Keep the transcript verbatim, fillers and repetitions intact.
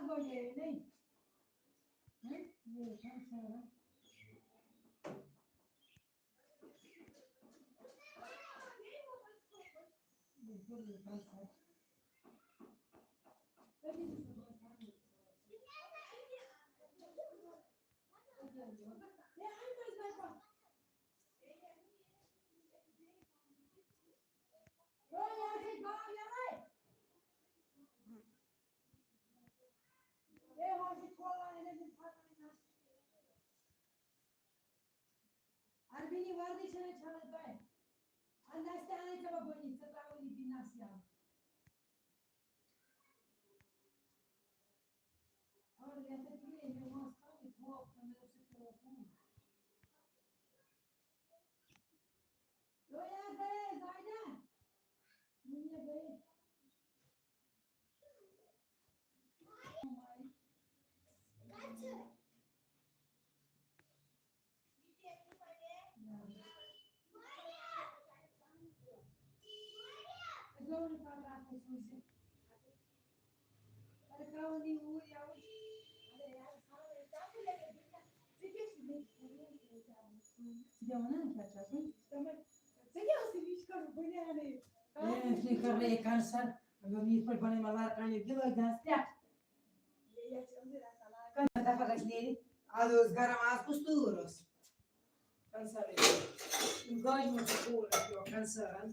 ہو گئے نہیں۔ ہاں؟ یہ ہے سارا۔ بالکل، بالکل۔ عربی وردی چھنہ چھلٕنۍ تۄہہِ۔ انداز تہِ انے ژےٚ بہٕ بٔنِتھ، ژےٚ ترٛاوٕنۍ یہِ نس یَلہٕ۔ اور یتھ ٲسۍ مےٚ، مےٚ اوس تھاوُن یہِ تھوپ، تہٕ مےٚ دوٚپ سُہ کیٛاہ اوس ووٚنمُت۔ رویا گئے، زاہدہ۔ دنیا گئے۔ ژٕ کیٛاہ وَنان کیٛاہ چھَکھ؟ ژٕ کَر یہِ کَنسَر؟ اگر نہٕ یِتھ پٲٹھۍ بَنٲے مےٚ لَرکَن یہِ گِلٲے دَنٛد پٮ۪ٹھ۔ کَنسَر دَپان گژھِ نیرِ۔ آز اوس گرم، آز کُس تۭر ٲس؟ کَنسَرٕے۔ یِم گاجہِ منٛز چھِ کوٗر اَتھ یِوان کَنسَرَن۔